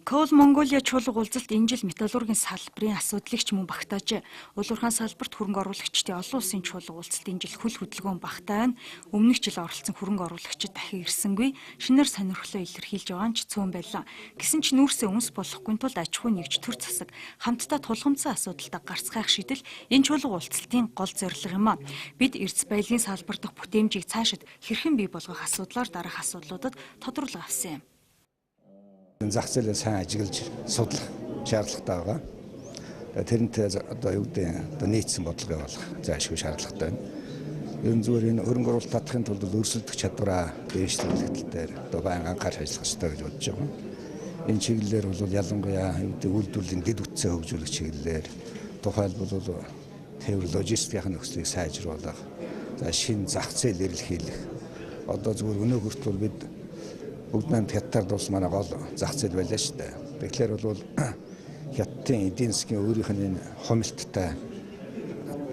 Coal Mongolia чуулга уулзалт энэ жил металлургийн салбарын асуудлыг ч мөн багтаажээ. Улуурхайн салбарт хөрөнгө оруулагчдын олон улсын чуулга уулзалт энэ жил хөл хөдөлгөөн багтаа байна. Өмнөх жил оролцсон хөрөнгө оруулагчид дахин ирсэнгүй, шинээр сонирхлоо илэрхийлж байгаа нь ч цөөн байлаа. Гэсэн ч нүүрсээ үнс болохгүй тулд аж ахуй нэгж төр засаг хамтдаа тулгамдсан асуудалтай гарцгаах шийдэл энэ чуулга уулзалтын гол зорилго юм а. Бид эрдэс баялагын салбар дахь бүтээмжийг цаашид хэрхэн бий болгох асуудлаар дараах асуудлуудад тодруулга авсан юм. Зах зээлээ сайн ажиглаж судлах шаардлагатай байгаа. Тэрнтэй одоо юу гэдэг одоо нийцсэн бодлого явуулах зайлшгүй шаардлагатай байна. Ер нь зүгээр энэ хөрөнгө оруулалт татахын тулд өрсөлдөх чадвараа дээшлүүлэх тал дээр одоо байнга анхаарч ажиллах ёстой гэж бодож байгаа. Энэ чиглэлээр бол ялангуяа юу гэдэг үйлдвэрлэлийн дэд бүтцээ хөгжүүлэх чиглэлээр тухайлбал бол тээвэр логистикийн нөхцөлийг сайжруулах, за шинэ зах зээл эрэлхийлэх. Одоо зүгээр өнөө хүртэл бид бүгд найрамд Хятадд улс манай гол зах зээл байлаа шүү дээ. Тэгэхээр бол Хятадын эдийн засгийн өөрийнх нь энэ хомилттой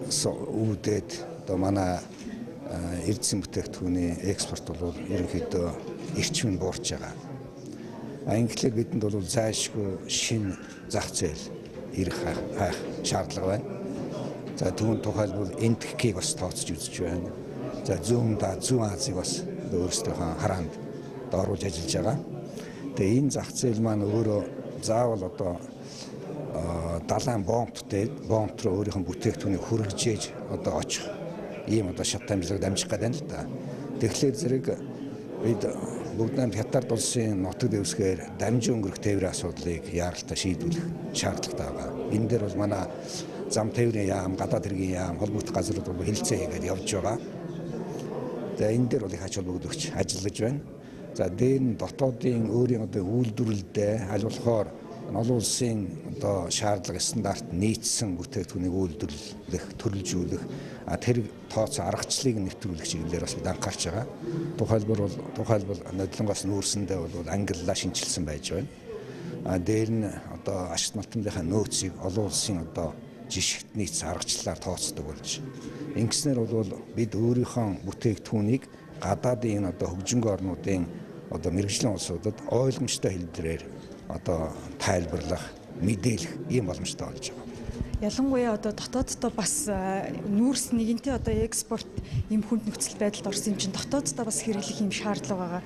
үүдээд одоо манай эрдэсийн бүтээгдэхүүний экспорт бол ерөнхийдөө эрчим нь буурч байгаа. А ингэхлээр бидэнд бол зайлшгүй шинэ зах зээл ирэх хайх шаардлага байна. За түүн тухайлбал НТК-г бас тооцож үзэж байна. За зүүн Азийг бас өөрсдийнхөө хараанд оруулж ажиллаж байгаа. Тэгээ энэ зах зээл маань өөрөө заавал одоо далайн бомбттэй бомбт руу өөрийнх нь бүтээгдэхүүнийг хүргэжээж одоо очих ийм одоо шат амжилтаар дамжих гэдэг юм л да. Тэгэхээр зэрэг бид бүгд найрамд Хятад улсын нутаг дэвсгээр дамжин өнгөрөх тээврийн асуудлыг яаралтай шийдвэрлэх шаардлагатай байгаа. Энэ дээр бол манай зам тээврийн яам, гадаад хэргийн яам, холбогдох газрууд бол хэлцээ хийгээд явж байгаа. Тэгээ энэ дээр бол их ач холбогдол өгч ажиллаж байна. За дээр нь дотоодын өөрийн одоо үйлдвэрлэлдээ аль болохоор олон улсын одоо шаардлага стандарт нийцсэн бүтээгдэхүүнийг үйлдвэрлэх, төрөлжүүлэх, тэр тооцоо аргачлалыг нэвтрүүлэх чиглэлээр бас бид анхаарч байгаа. Тухайлбал ноднолонгоос нүүрсэндээ бол ангиллаа шинчилсэн байж байна. Дээр нь одоо ашигт малтамлынхаа нөөцийг олон улсын одоо жишгт нийцсэн аргачлалаар тооцдог болж. Ингэснээр бол бид өөрийнхөө бүтээгдэхүүнийг гадаадын энэ одоо хөгжингүй орнуудын одоо мэргэжлийн улсуудад ойлгомжтой хэлбэрээр одоо тайлбарлах, мэдээлэх ийм боломжтой болж байгаа. Ялангуяа одоо дотооддоо бас нүүрс нэгэнтээ одоо экспорт ийм хүнд нөхцөл байдалд орсон юм чинь дотооддоо бас хэрэглэх ийм шаардлага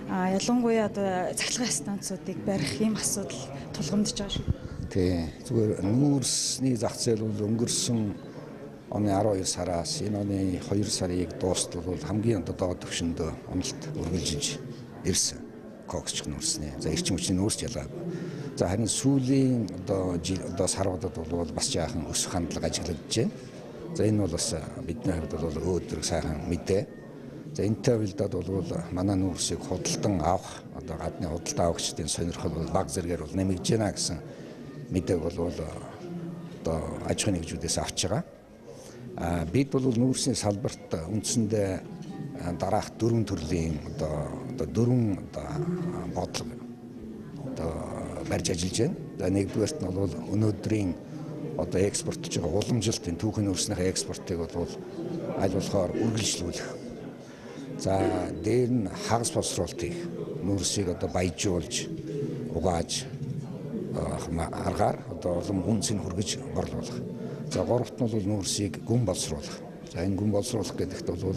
байгаа. Ялангуяа одоо цахилгаан станцуудыг барих ийм асуудал тулгамдж байгаа шүү. Тий. Зүгээр нүүрсний зах зээл бол өнгөрсөн оны 12 сараас энэ оны 2 сарыг дуустал бол хамгийн одоо доод түвшинд уналт үргэлжиж ирсэн. Коксч нүүрсний. За эрчим хүчний нүүрс ялгаагүй. За харин сүүлийн одоо саруудад бол бас жаахан өсөх хандлага ажиглагдаж байна. За энэ бол бас бидний хувьд бол өөдрөг сайхан мэдээ. За энэтэй уялдаад бол манай нүүрсийг худалдан авах одоо гадны худалдан авагчдын сонирхол бол баг зэрэгээр бол нэмэгдэж байна гэсэн мэдээг бол одоо аж ахуйн нэгжүүдээс авч байгаа. Бид бол нүүрсний салбарт үндсэндээ дараах дөрвөн төрлийн одоо дөрвөн одоо бодлого одоо барьж ажиллаж байна. За нэгдүгээрт нь бол өнөөдрийн одоо экспортлж байгаа уламжлалтын түүхийн нүүрснийхээ экспортыг бол аль болохоор үргэлжлүүлэх. За дээр нь хагас боловсруулалт хийх. Нүүрсийг одоо баяжуулж, угааж аргаар одоо улам үнцийг хүргэж борлуулах. За гуравт нь бол нүүрсийг гүн боловсруулах. За энэ гүн боловсруулах гэдэгт бол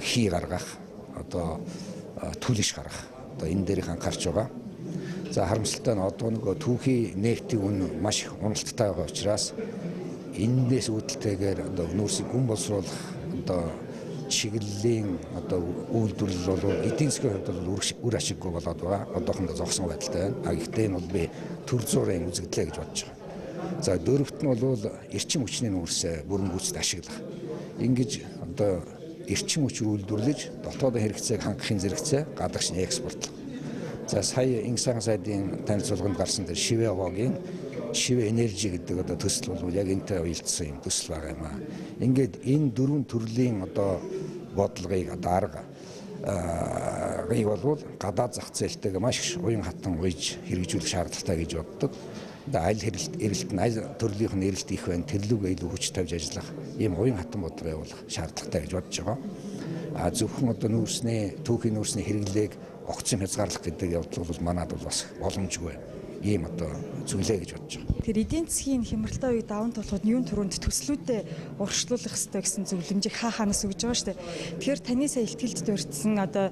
хий гаргах, одоо түлш гаргах. Одоо энэ дээр их анхаарч байгаа. За харамсалтай нь одоо нөгөө түүхий нефтийн үн маш их уналттай байгаа учраас энэс үүдэлтэйгээр одоо нүүрсийг гүн боловсруулах одоо чиглэлийн одоо үйлдвэрлэл бол эдийн засгийн хувьд бол үр ашиггүй болоод байгаа. Одоохондоо зогсон байдалтай байна. А гэхдээ энэ бол би төр зуурын үзэгдлээ гэж бодож байгаа. За дөрөвт нь бол эрчим хүчний нүүрсээ бүрэн гүйцэд ашиглах. Ингэж одоо эрчим хүч үйлдвэрлэж дотоодын хэрэгцээг хангахын зэрэгцээ гадагш нь экспортлох. За сая инг сайхан сайдын танилцуулганд гарсан тэр шивэ овоогийн шивэ энержи гэдэг одоо төсөл бол яг энэтэй уялдсан юм төсөл байгаа юм аа. Ингээд энэ дөрвөн төрлийн одоо бодлогыг одоо арга ыг бол гадаад зах зээлтэйг маш их уян хатан уйж хэрэгжүүлэх шаардлагатай гэж боддог. Одоо аль эрэлт нь аль төрлийнх нь эрэлт их байна, тэрлүүгээ илүү хүч тавьж ажиллах ийм уян хатан бодлого явуулах шаардлагатай гэж бодож байгаа. А зөвхөн одоо нүүрсний түүхийн нүүрсний хэрэглээг огцом хязгаарлах гэдэг явдал бол манад бол бас боломжгүй ийм одоо зүйлээ гэж бодож байгаа. Тэр эдийн засгийн хямралтай үеийг даван туулахад юун түрүүнд төслүүдэд урагшлуулах ёстой гэсэн зөвлөмжийг хаа хаанаас өгж байгаа шүү дээ. Тэгэхээр таны сая ихтгэлд дурдсан одоо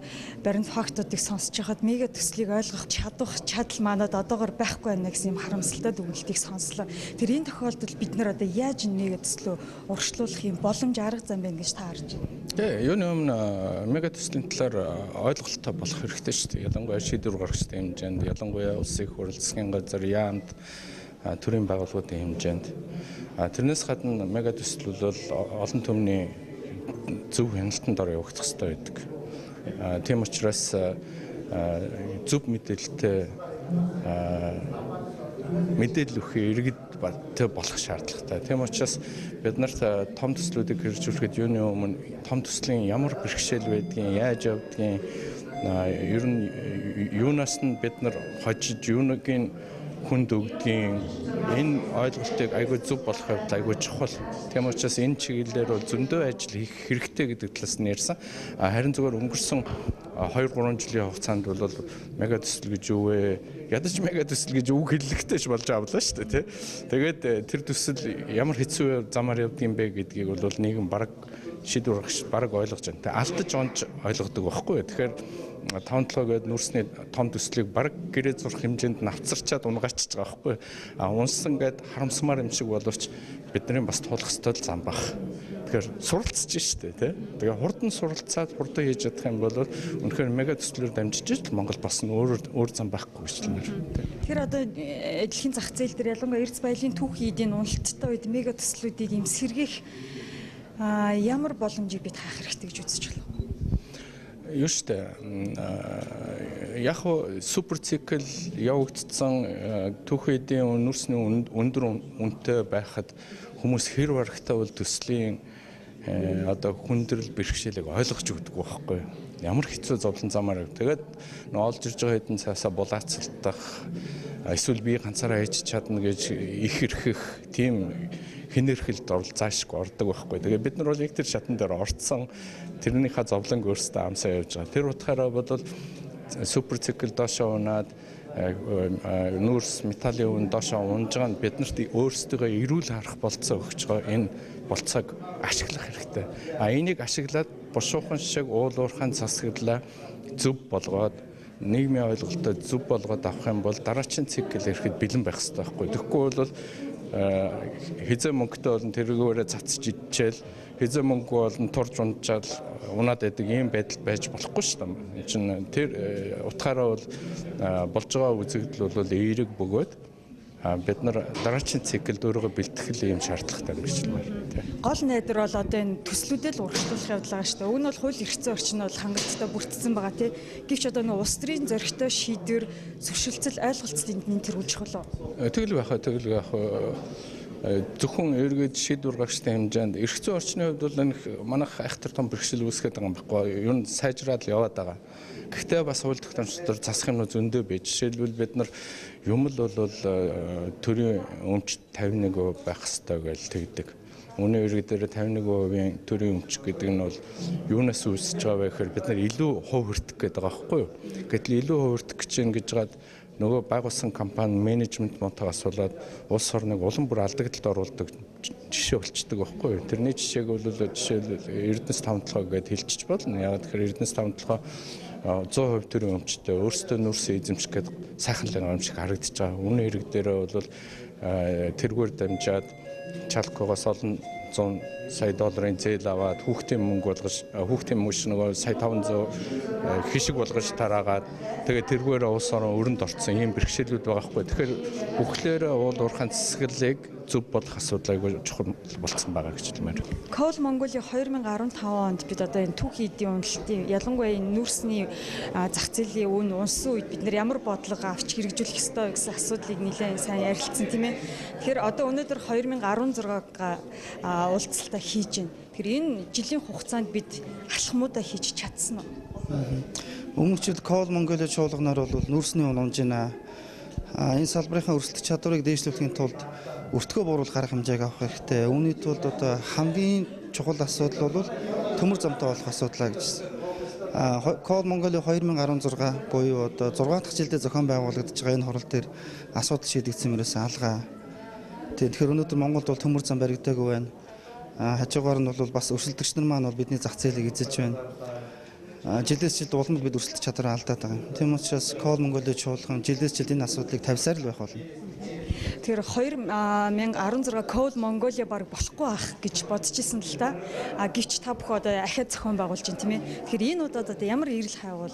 баримт фактуудыг сонсож байхад мега төслийг ойлгох чадах чадал манад одоогор байхгүй байна гэсэн юм харамсалтай дүгнэлтийг сонслоо. Тэр энэ тохиолдолд бид нар одоо яаж энэ мега төслөө урагшлуулах юм боломж арга зам байна гэж та харж байна? Тэ юуны өмнө мега төслийн талаар ойлголттой болох хэрэгтэй шүү дээ. Ялангуяа шийдвэр гаргах хэмжээнд, ялангуяа улсын их хурл, засгийн газар, яамд, төрийн байгууллагуудын хэмжээнд. Тэрнээс гадна мега төсөл бол олон түмний зөв хяналтанд ор явагдах хэрэгтэй байдаг. Тийм учраас зөв мэдээлэлтэй мэдээлэл өгөх иргэд болох шаардлагатай. Тийм учраас бид нарт том төслүүдийг хэрэгжүүлэхэд юуны өмнө том төслийн ямар бэрхшээл байдгийг, яаж явдгийг, ер нь юунаас нь бид нар хожиж, юуныг нь хүнд өгдгийг энэ ойлголтыг айгүй зөв болох явдал айгүй чухал. Тийм учраас энэ чиглэлээр бол зөндөө ажил хийх хэрэгтэй гэдэг талаас нь ярьсан. Харин зүгээр өнгөрсөн 2-3 жилийн хугацаанд бол мега төсөл гэж юу вэ? Ядаж мега төсөл гэж үг хэллэгтэй ч болж авлаа шүү дээ, тий. Тэгээд тэр төсөл ямар хэцүү замаар явдаг юм бэ гэдгийг бол нийгэм бараг шийдвэр гаргаж бараг ойлгож байна. Тэг алдаж онж ойлгодог байхгүй. Тэгэхээр 5-7 гээд нүүрсний том төслийг бараг гэрээ зурх хэмжээнд навцарчаад унгаачиж байгаа байхгүй. А унсан гээд харамсмаар юм шиг боловч бидний бас туулах ёстой л зам баг. Тэгэхээр суралцж штэ, тий. Тэгээ хурдан суралцаад хурдан хийж чадах юм бол үнэхээр мега төслөөр дамжиж л Монгол бас өөр өөр зам байхгүй гэж хэлмээр. Тэгэхээр одоо дэлхийн зах зээл дээр ялангуяа эрдэс баялын түүхийн эдийн уналттай үед мега төслүүдийг юм сэргээх ямар боломжийг бид хаах хэрэгтэй гэж үзэж байна? Юу штэ, яг хуу супер цикл явагдсан түүхийн эдийн нүүрсний өндөр үнэтэй байхад хүмүүс хэр барагтаа бол төслийн одоо хүндрэл бэрхшээлийг ойлгож өгдөг байхгүй. Ямар хэцүү зовлон замаар. Тэгээд нөө олж ирж байгаа хэдэн цаасаа булаацалтах эсвэл би ганцаараа хийж чадна гэж их хэрхэх тийм хинэрхэлд оролцоошгүй ордог байхгүй. Тэгээд бид нар бол яг тэр шатан дээр орцсон тэрнийхээ зовлонг өөрсдөө амсаа явж байгаа. Тэр утгаараа бодвол супер цикл доошоо унаад нүүрс металлын үн доошоо унж байгаа нь биднэрт өөрсдөө эрүүл харах болцоо өгч байгаа энэ болцоог ашиглах хэрэгтэй. А энийг ашиглаад бушуухан шиг уул уурхайн засаглалаа зөв болгоод нийгмийн ойлголтоо зөв болгоод авах юм бол дараагийн цикл ирэхэд бэлэн байх хэрэгтэй байхгүй. Тэгэхгүй бол хизээ мөнгөтэй болон тэргүүрээ цацж идчихэл хизээ мөнгө болон турж унжаал унаад байдаг ийм байдал байж болохгүй шүү дээ. Энэ чинь тэр утгаараа бол болж байгаа үзэгдэл бол эерэг бөгөөд бид нар дараагийн циклд өөрийгөө бэлтгэх ийм шаардлагатай гэж хэлмээр. Гол найдвар бол одоо энэ төслүүдэд л урагшлуулах явдал байгаа шүү дээ. Уг нь бол хууль эрх зүйн орчин бол хангалттай бүрдсэн байгаа тий. Гэвч одоо нэг улс төрийн зоригтой шийдвэр, зөрчилцэл, ойлголцол энд нь тэргүүлж чухал уу? Тэгэл байх, тэгэл байх. Зөвхөн эргээд шийдвэр гаргахын хэмжээнд эрх зүйн орчны хувьд бол энэ манайх айхтар том бэрхшээл үүсгээд байгаа юм байхгүй. Ер нь сайжраад яваад байгаа. Гэхдээ бас хууль тогтоомж дотор засах юмнууд зөндөө бий. Жишээлбэл бид нар юм л бол төрийн өмч 51% байх ёстой гэж тэгдэг. Үнэн хэрэг дээр 51% төрийн өмч гэдэг нь бол юунаас үүсэж байгаа вэ гэхээр бид нар илүү хувь хүртэх гэдэг байгаа байхгүй юу. Гэтэл илүү хувь хүртэх гэж юм гэж гад нөгөө байгуулсан компани менежмент мунтагаас болоод улс орныг улам бүр алдагдлалд оруулдаг жишээ болчдөг байхгүй юу. Тэрний жишээг бол жишээл Эрдэнэс 5-7 гэдээ хэлчих болно. Яг тэгэхээр Эрдэнэс 5-7 100% төрийн өмчтэй өөрсдөө нүүрсээ эзэмших гээд сайхан л юм шиг харагдаж байгаа. Үнэн хэрэг дээр бол тэргээр дамжаад Чалкогоос олон 100 сая долларын зээл аваад хүүхдийн мөнгө болгож хүүхдийн мөнгө нөгөө сая 500 хишиг болгож тараагаад тэгээд тэргээр улс орон өрөнд орцсон ийм бэрхшээлүүд байгаа хгүй. Тэгэхээр бүхлээрээ уул уурхайн засаглалыг зөв болох асуудал айгүй чухал болцсон байгаа гэж хэлмээр. Coal Mongolia 2015 онд бид одоо энэ түүхийн эдийн уналтын ялангуяа энэ нүүрсний зах зээлийн үн унсан үед бид нар ямар бодлого авч хэрэгжүүлэх ёстой гэсэн асуудлыг нэлээд сайн ярилцсан тийм ээ. Тэгэхээр одоо өнөөдөр 2016 уулзалтаа хийж байна. Тэгэхээр энэ жилийн хугацаанд бид алхмуудаа хийж чадсан уу? Өмнөх жил Coal Mongolia чуулганаар бол нүүрсний үн унж байна. Энэ салбарынхаа өрсөлдөх чадварыг дээшлүүлэхийн тулд өртгөө бууруулах арга хэмжээг авах хэрэгтэй. Үүний тулд одоо хамгийн чухал асуудал бол төмөр замтай болох асуудлаа гэж. Coal Mongolia 2016 буюу одоо 6 дахь жилдээ зохион байгуулагдаж байгаа энэ хурал дээр асуудал шийдэгдсэн мөрөөс алгаа. Тэгэхээр өнөөдөр Монголд бол төмөр зам баригдаагүй байна. Хажуугаар нь бол бас өрсөлдөгч нар маань бол бидний зах зээлийг эзэлж байна. Жилээс жилд улам бид өрсөлдөх чадвараа алдаад байгаа юм. Тийм учраас Coal Mongolia чуулган жилээс жилд энэ асуудлыг тавьсаар л байх болно. Тэгэхээр 2016 Coal Mongolia баг болохгүй ах гэж бодож исэн л та. А гэвч та бүхэн одоо ахиад зохион байгуулж байна, тийм ээ. Тэгэхээр энэ удаад одоо ямар эрэл хайвал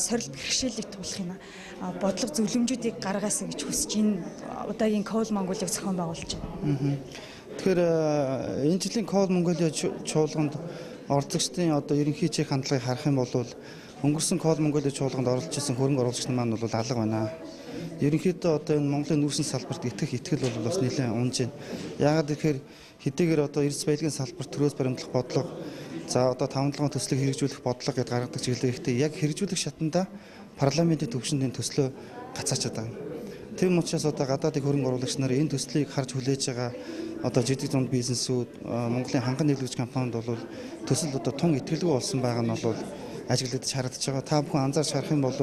сорилт бэрхшээлийг туулах юм бодлого зөвлөмжүүдийг гаргаасаа гэж хүсэж энэ удаагийн Coal Mongolia-г зохион байгуулж байна. Тэгэхээр энэ жилийн Coal Mongolia чуулганд оролцогчдын одоо ерөнхий чек хандлагыг харах юм бол өнгөрсөн Coal Mongolia чуулганд оролцож исэн хөрөнгө оруулагч нар маань бол алга байна. Ерөнхийдөө одоо энэ Монголын нүүрсэн салбарт итгэх итгэл бол бас нэлээд унж байна. Яагаад гэхээр хэдийгээр одоо эрдэс баялагын салбарт төрөөс баримтлах бодлого, за одоо 5-7 төслийг хэрэгжүүлэх бодлого гэдээ гаргадаг чиглэл гэхдээ яг хэрэгжүүлэх шатанда парламентын төвшөнд энэ төслөө гацаачаад байгаа. Тийм учраас одоо гадаадын хөрөнгө оруулагч нар энэ төслийг харж хүлээж байгаа одоо жижиг дунд бизнесүүд, Монголын ханган нийлүүлэгч компаниуд бол төсөл одоо тун итгэлгүй болсон байгаа нь бол ажиглагдаж харагдаж байгаа. Та бүхэн анзаарч харах юм бол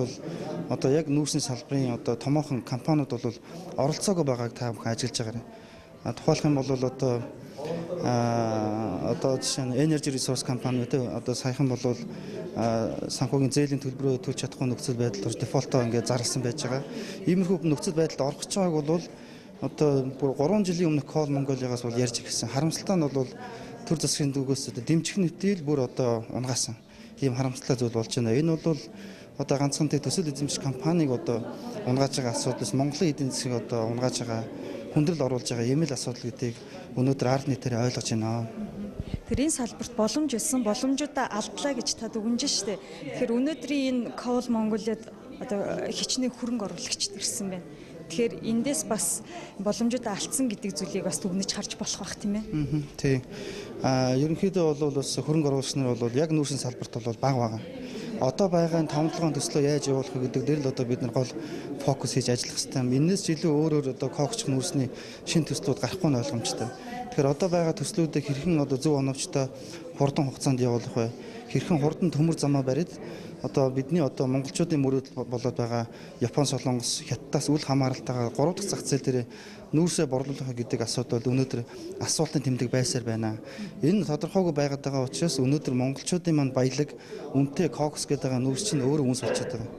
одоо яг нүүрсний салбарын одоо томоохон компаниуд бол оролцоогүй байгааг та бүхэн ажиглаж байгаа. Тухайлах юм бол одоо одоо жишээ нь Energy Resource компани үү одоо саяхан бол санхүүгийн зээлийн төлбөрөө төлж чадахгүй нөхцөл байдал орж дефолтоо ингээд зарласан байж байгаа. Иймэрхүү нөхцөл байдалд орох гэж байгааг бол одоо бүр 3 жилийн өмнөх Coal Mongolia-гаас бол ярьж ирсэн. Харамсалтай нь бол төр засгийн зүгээс одоо дэмжих нийтийг бүр одоо унгаасан. Ийм харамсалтай зүйл болж байна. Энэ бол одоо ганцхан тэг төсөл эзэмших компанийг одоо унгааж байгаа асуудал, Монголын эдийн засгийг одоо унгааж байгаа, хүндрэл оруулж байгаа ийм л асуудал гэдгийг өнөөдөр ард нийтээр ойлгож байна. Тэр энэ салбарт боломж өссөн, боломжуудаа алдлаа гэж та дүгнэж штэ. Тэгэхээр өнөөдрийн энэ Coal Mongolia-д одоо хичнээн хөрөнгө оруулагчид ирсэн байна. Тэгэхээр эндээс бас боломжуудаа алдсан гэдэг зүйлийг бас дүгнэж харж болох бах, тийм ээ. Тийм. Ерөнхийдөө бол бас хөрөнгө оруулагч нар бол яг нүүрсэн салбарт бол бага байгаа. Одоо байгаа энэ 5-7 төслөө яаж явуулах вэ гэдэг дээр л одоо бид нар гол фокус хийж ажиллах хэрэгтэй юм. Энээс ч илүү өөр өөр одоо коксч нүүрсний шинэ төслүүд гарахгүй нь ойлгомжтой. Тэгэхээр одоо байгаа төслүүдийг хэрхэн одоо зөв оновчтой хурдан хугацаанд явуулах вэ? Хэрхэн хурдан төмөр замаа бариад одоо бидний одоо монголчуудын мөрөөдөл болоод байгаа Япон, Солонгос, Хятадаас үл хамааралтайгаа 3 дахь зах зээл дээр нүүрсээ борлуулах гэдэг асуудал өнөөдөр асуултын тэмдэг байсаар байна. Энэ тодорхойгүй байгаад байгаа учраас өнөөдөр монголчуудын маань баялаг үнэтэй кокс гэдэг байгаа нүүрс чинь өөрөө үнс болчиход байгаа.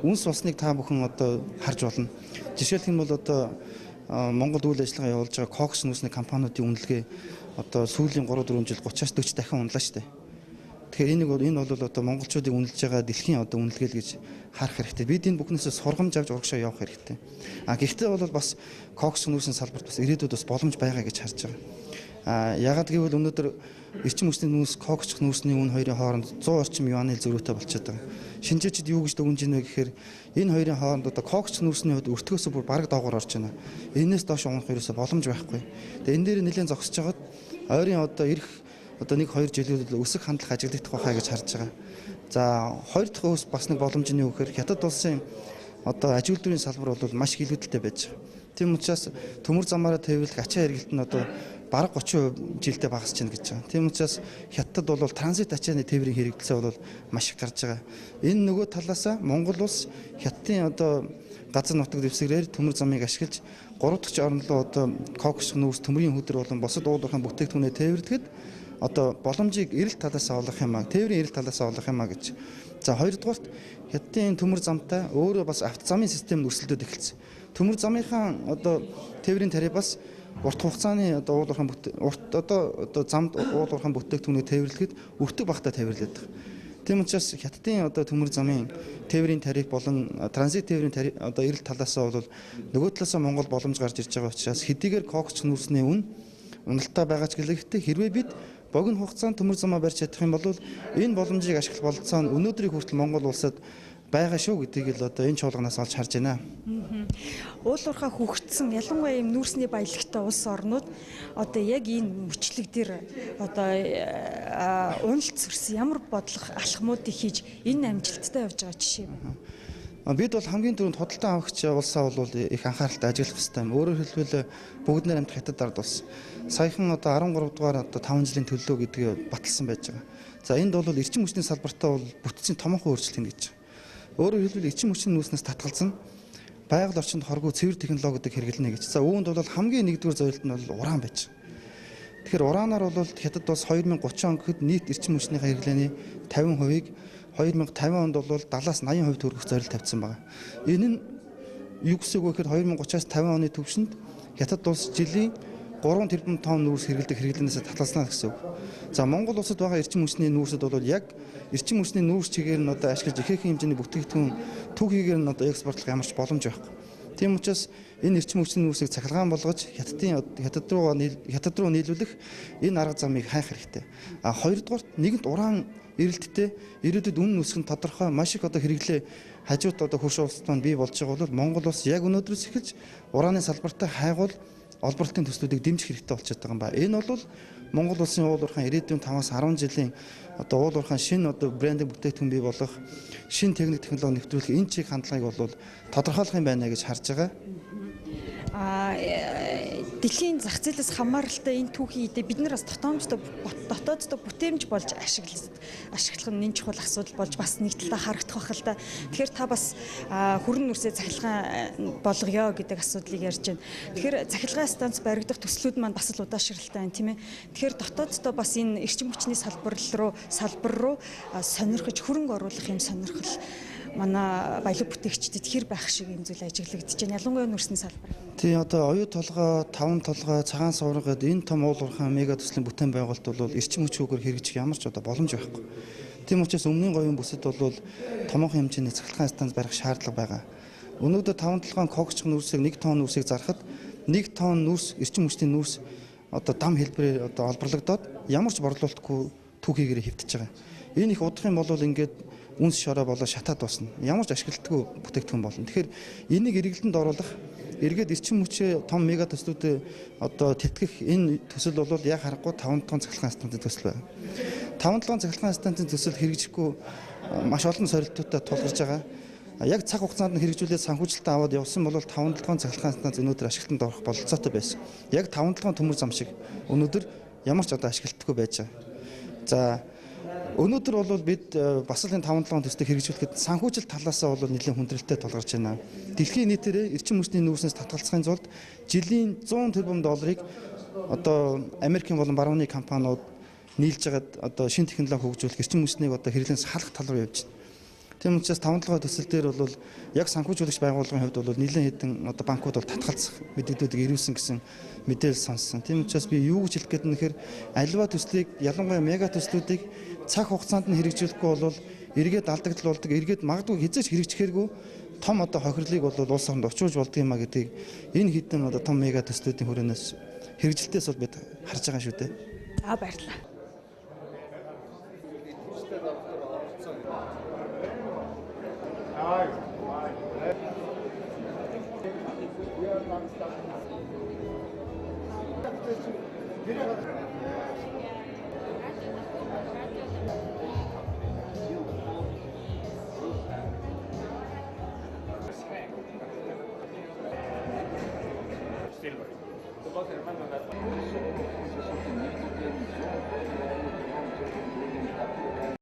Үнс болсныг та бүхэн одоо харж болно. Жишээлх юм бол одоо Монголд үйл ажиллагаа явуулж байгаа кокс нүүрсний компаниудын үнэлгээ одоо сүүлийн 3-4 жил 30-аас 40 дахин унлаа шүү дээ. Тэгэхээр энэ бол одоо монголчуудыг үнэлж байгаа дэлхийн одоо үнэлгээ л гэж харах хэрэгтэй. Бид энэ бүхнээсээ сургамж авч урагшаа явах хэрэгтэй. А гэхдээ бол бас кокс нүүрсийн салбарт бас ирээдүйд бас боломж байгаа гэж харж байгаа. Яагаад гэвэл өнөөдөр эрчим хүчний нүүрс кокс нүүрсний үн хоёрын хооронд 100 орчим юаны зөрүүтэй болчиход байгаа. Шинжээчид юу гэж дүгнж байна вэ гэхээр энэ хоёрын хооронд одоо кокс нүүрсний хувьд өртгөөсөө бүр бараг доогоор орж байна. Энээс доош унах ерөөсөө боломж байхгүй. Тэгээ энэ дээр нэлээд зогсож байгаад ойрын одоо ирэх одоо 1-2 жилүүд өсөх хандлага ажиглагдах байхаа гэж харж байгаа. За хоёр дахь өөс бас нэг боломж нь юу гэхээр Хятад улсын одоо аж үйлдвэрийн салбар бол маш их илүүдэлтэй байж байгаа. Тийм учраас төмөр замаараа тээвэрлэх ачаа хэрэгэлт нь одоо бараг 30% жилдээ багасч байна гэж байгаа. Тийм учраас Хятад бол транзит ачааны тээврийн хэрэглэсээ бол маш их гарч байгаа. Энэ нөгөө талаасаа Монгол улс Хятадын одоо газар нутаг дэвсгэрээр төмөр замыг ашиглаж 3 дахь орн руу одоо кокс нүүрс төмрийн хөдөр болон бусад уулуурхайн бүтээгдэхүүнээ тээвэрлэхэд одоо боломжийг эрэлт талаас олох юм а, тээврийн эрэлт талаас олох юм а гэж. За хоёрдугаарт Хятадын төмөр замтай өөрөө бас автозамын систем өрсөлдөд эхэлсэн. Төмөр замынхаа одоо тээврийн тариф бас урт хугацааны одоо уулуурхайн урт одоо замд уулуурхайн бүтээгдэхүүнээ тээвэрлэхэд өртөг багтаа тээвэрлээд байгаа. Тийм учраас Хятадын одоо төмөр замын тээврийн тариф болон транзит тээврийн тариф одоо эрэлт талаасаа бол нөгөө талаасаа Монгол боломж гарч ирж байгаа учраас хэдийгээр кокс нүүрсний үн уналттай байгаа ч гэлээ хэрвээ бид богино хугацаанд төмөр замаа барьж чадах юм бол энэ боломжийг ашиглах бололцоо нь өнөөдрийг хүртэл Монгол улсад байгаа шүү гэдгийг л одоо энэ чуулганаас олж харж байна. Уулуурхаа хөгжсөн ялангуяа ийм нүүрсний баялагтай улс орнууд одоо яг энэ мөчлөг дээр одоо уналт сөрсөн ямар бодлого алхмуудыг хийж энэ амжилттай явж байгаа жишээ юм. Бид бол хамгийн түрүүнд худалдан авахч улсаа бол их анхааралтай ажиглах хэрэгтэй юм. Өөрөөр хэлбэл бүгд нэр амьд Хятад ард улс. Саяхан одоо 13 дугаар одоо 5 жилийн төлөлөө гэдгийг баталсан байж байгаа. За энд бол эрчим хүчний салбартаа бол бүтцийн томоохон өөрчлөлт хийнэ гэж. Өөрөөр хэлбэл эрчим хүчний нүүснээс татгалзан байгаль орчинд хоргүй цэвэр технологи гэдэг хэрэглэнэ гэж. За үүнд бол хамгийн нэгдүгээр зорилт нь бол уран байж байгаа. Тэгэхээр ураанаар бол Хятад улс 2030 он гэхэд нийт эрчим хүчнийхээ хэрэглээний 50%-ийг 2050 онд бол 70-аас 80% хүргэх зорилт тавьсан байна. Энэ нь юу гэсэн үг вэ гэхээр 2030-аас 50 оны түвшинд Хятад улс жилийн 3 тэрбум тонн нүүрс хэрэглэдэг хэрэглээнээс татгалзнаа гэсэн үг. За Монгол улсад байгаа эрчим хүчний нүүрсэд бол яг эрчим хүчний нүүрс чигээр нь одоо ашиглаж ихээхэн хэмжээний бүтээгдэхүүн түүхийгээр нь одоо экспортлох ямар ч боломж байхгүй. Тийм учраас энэ эрчим хүчний нүүрсийг цахилгаан болгож Хятад руу нийлүүлэх энэ арга замыг хайх хэрэгтэй. А хоёрдугаарт нэгэнт уран эрэлттэй ирээдүйд үнэн өсөх нь тодорхой маш их одоо хэрэглээ хажууд одоо хөрш улсад маань бий болж байгаа бол Монгол улс яг өнөөдрөөс эхэлж ураны салбартаа хайгуул олборлолтын төслүүдийг дэмжих хэрэгтэй болчиход байгаа юм ба. Энэ бол Монгол улсын уул уурхайн ирээдүйн 5-аас 10 жилийн одоо уул уурхайн шинэ одоо брендинг бүтээгдэхүүн бий болох шинэ техник технологи нэвтрүүлэх энэ чиг хандлагыг бол тодорхойлох юм байна гэж харж байгаа. Дэлхийн зах зээлээс хамааралтай энэ түүхийн идэ бид нар бас дотоомжтой дотооддоо бүтээмж болж ашиглах нь энэ чухал асуудал болж бас нэг талдаа харагдах байх л да. Тэгэхээр та бас хүрэн нүрсээ цахилгаан болгоё гэдэг асуудлыг ярьж байна. Тэгэхээр цахилгаан станц баригдах төслүүд маань бас л удаашралтай байна, тийм ээ. Тэгэхээр дотооддоо бас энэ эрчим хүчний салбар руу сонирхож хөрөнгө оруулах юм сонирхол манай баялаг бүтээгчдэд хэр байх шиг юм зүйл ажиглагдаж байна. Ялангуяа нүрсний салбар. Тийм одоо оюу толгой, таван толгой, цагаан суурга гэдэг энэ том уул уурхайн мега төслийн бүтээн байгуулалт бол эрчим хүчгээр хэрэгжих ямар ч одоо боломж байхгүй. Тийм учраас өмнгийн говийн бүсэд бол томоохон хэмжээний цахилгаан станц барих шаардлага байгаа. Өнөөдөр таван толгойн коксч нүүрсийг 1 тонн нүүрсийг зархад 1 тонн нүүрс эрчим хүчний нүүрс одоо дам хэлбэрээр одоо олборлогдоод ямар ч борлуулалтгүй түүхийгээр хэвтэж байгаа. Энэ их удах юм бол ингээд үнс шороо болоо шатаад дуусна. Ямар ч ашигладаггүй бүтээгдэхүүн болно. Тэгэхээр энийг эргэлтэнд оруулах, эргээд эрчим хүчээ том мега төслүүдэд одоо тэтгэх энэ төсөл бол яг харахгүй 5 дахь цахилгаан станцын төсөл байна. 5 дахь цахилгаан станцын төсөл хэрэгжихгүй маш олон сорилтуудтай тулгарч байгаа. Яг цаг хугацаанд нь хэрэгжүүлээд санхүүжилтээ аваад явсан бол 5 дахь цахилгаан станц өнөөдөр ашиглалтанд орох бололцоотой байсан. Яг 5 дахь төмөр зам шиг өнөөдөр ямар ч одоо ашиглалтгүй байж байгаа. За өнөөдөр бол бид бас л энэ 5 7 төслийг хэрэгжүүлэхэд санхүүжилт талаасаа бол нэлээд хүндрэлтэй тулгарч байна. Дэлхийн нийтээр эрчим хүчний нүүрснээс татгалзахын тулд жилийн 100 тэрбум долларыг одоо Америкийн болон барууны компаниуд нийлж байгаад одоо шинэ технологи хөгжүүлэх эрчим хүчнийг одоо хэрэглэнээс халах тал руу явж байна. Тийм учраас 5 7 төсөл дээр бол яг санхүүжүүлэгч байгууллагын хувьд бол нэлээд хэдэн одоо банкуд бол татгалзах мэдээллүүдийг ирүүлсэн гэсэн мэдээлэл сонссон. Тийм учраас би юу гэж хэлэх гээд нэхэр аливаа төслийг ялангуяа мега төслүүдийг цаг хугацаанд нь хэрэгжүүлэхгүй бол эргээд алдагдал болдог, эргээд магадгүй хизээч хэрэгжихээргүй том одоо хохирлыг бол улс оронд учруулж болдог юм а гэдгийг энэ хэдэн одоо том мега төслүүдийн хүрээнээс хэрэгжилтээс бол бид харж байгаа шүү дээ. За баярлалаа. Silver.